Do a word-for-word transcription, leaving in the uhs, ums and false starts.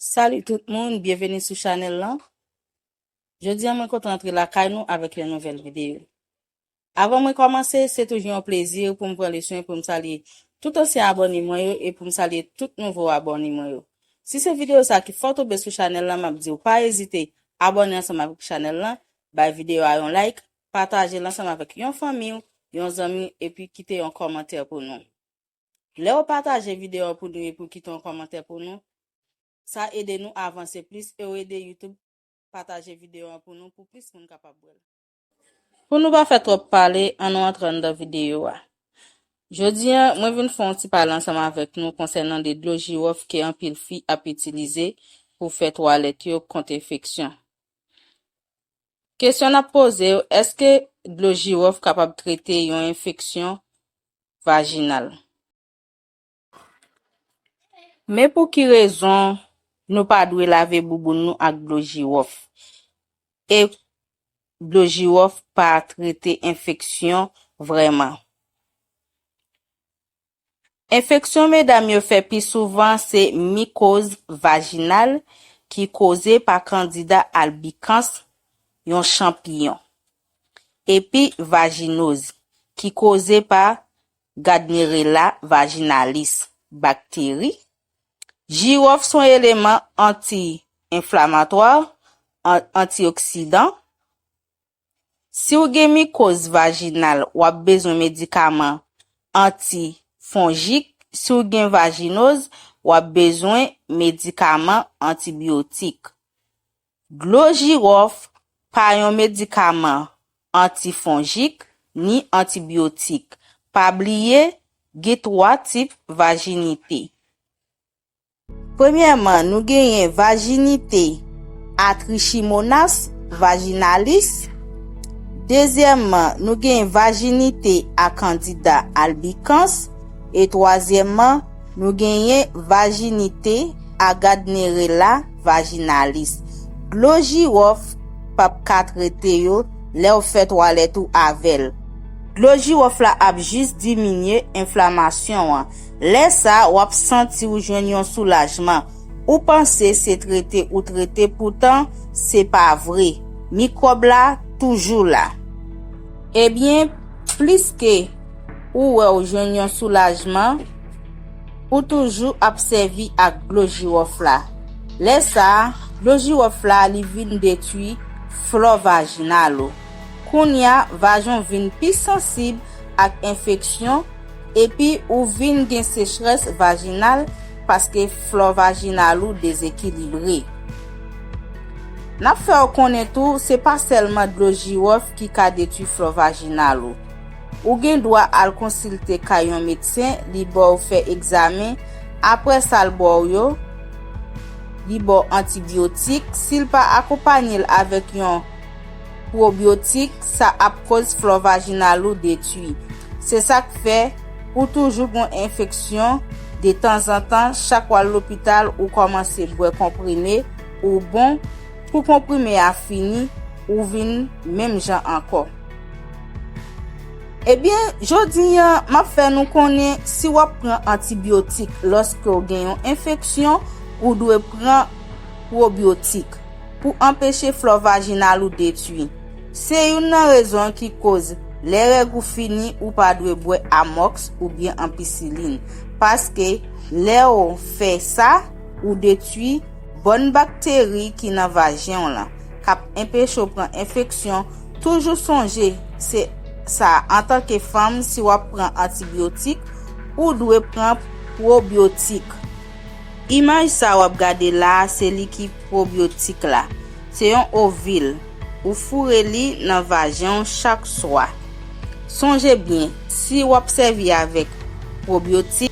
Salut tout moun, byenveni sou chanèl lan. Jodi a mwen kontan antre lakay nou avèk yon nouvèl videyo. Avan mwen kòmanse, se toujou yon plezi pou m pran le swen pou m salye tout ansyen abòne mwen yo e pou m salye tout nouvo abòne mwen yo. Si se videyo sa ki fè w tonbe sou chanèl lan, m ap di w pa ezite abòne ansanm avèk chanèl lan, bay videyo a yon like, pataje l ansanm avèk yon fanmi w, yon zanmi, epi kite yon kòmantè pou nou. Lè w pataje videyo an pou nou epi w kite yon kòmantè pou nou, sa ede nou avanse plis e w ede YouTube pataje videyo an pou nou, pou plis moun kapab wè l. Pou nou pa fè twòp pale, ann nou antre anndan videyo a. Jodi a, mwen vin fè yon ti pale ansanm avèk nou konsènan de dlo jiwòf ke anpil fi ap itilize pou fè twalèt yo kont enfeksyon. Kesyon n ap poze yo, èske dlo jiwòf kapab trete yon enfeksyon vajinal? Men pou ki rezon nou pa dwe lave bouboun nou ak dlo jiwòf? E dlo jiwòf pa trete enfeksyon vrèman? Enfeksyon medam yo fè pi souvan se mikoz vajinal ki koze pa kandida albikans, yon chanpiyon, epi vajinoz ki koze pa Gardnerella vaginalis, bakteri. Jiwòf se yon eleman anti-enflamatwa, an-, antioksidan. Si w gen mikoz vajinal, w ap bezwen medikaman antifonjik. Si w gen vajinoz, w ap bezwen medikaman antibiyotik. Dlo jiwòf pa yon medikaman antifonjik ni antibiyotik. Pa bliye, gen twa tip vajinite. Premyèman, nou genyen vajinite a Trichomonas vaginalis. Dezyèmman, nou genyen vajinite a Candida albicans. E twazyèmman, nou genyen vajinite a Gardnerella vaginalis. Dlo jiwòf p ap ka trete yo lè w fè twalèt ou avè l. Dlo jiwòf la ap jis diminye enflamasyon an. Lè sa a, w ap santi w jwenn yon soulajman. Ou panse se trete ou trete, poutan se pa vre. Mikwòb la toujou la. Ebyen, pliske ou wè w jwenn yon soulajman, ou toujou ap sèvi ak dlo jiwòf la. Lè sa a, dlo jiwòf la li vin detwi flò vajinal ou. Kounye a, vajen w vin pi sansib ak enfeksyon, epi ou vin gen sechrès vajinal paske flò vajinal ou dezekilibre. N ap fè w konnen tou, se pa sèlman dlo jiwòf ki ka detwi flò vajinal ou. Ou gen dwa al konsilte kay yon medsen, li ba w fè egzamen, apre sa l ba w yo, li ba w antibyotik, si l pa akonpanye l avèk yon pwobyotik, sa ap koz flò vajinal ou detwi. Se sa k fè ou toujou gen enfeksyon detanzantan, chak w al lopital ou kòmanse bwè konprime, ou bon, pou konprime a fini, ou vin menm jan ankò. Ebyen, jodi a, m ap fè nou konnen si w ap pran antibyotik lòske w gen yon enfeksyon, ou dwe pran pwobyotik pou anpeche flò vajinal ou detwi. Se youn nan rezon ki koz lè règ ou fini, ou pa dwe bwè amòks oubyen anpisilin. Paske lè w fè sa, ou detwi bòn bakteri ki nan vajen w lan, k ap enpeche w pran enfeksyon. Toujou sonje se sa, antanke fanm, si w ap pran antibyotik, ou dwe pran pwobyotik. Imaj sa w ap gade la a, se li ki pwobyotik la. Se yon ovil. Ou foure li nan vajen w chak swa. Sonje byen, si w ap sèvi avèk pwobyotik,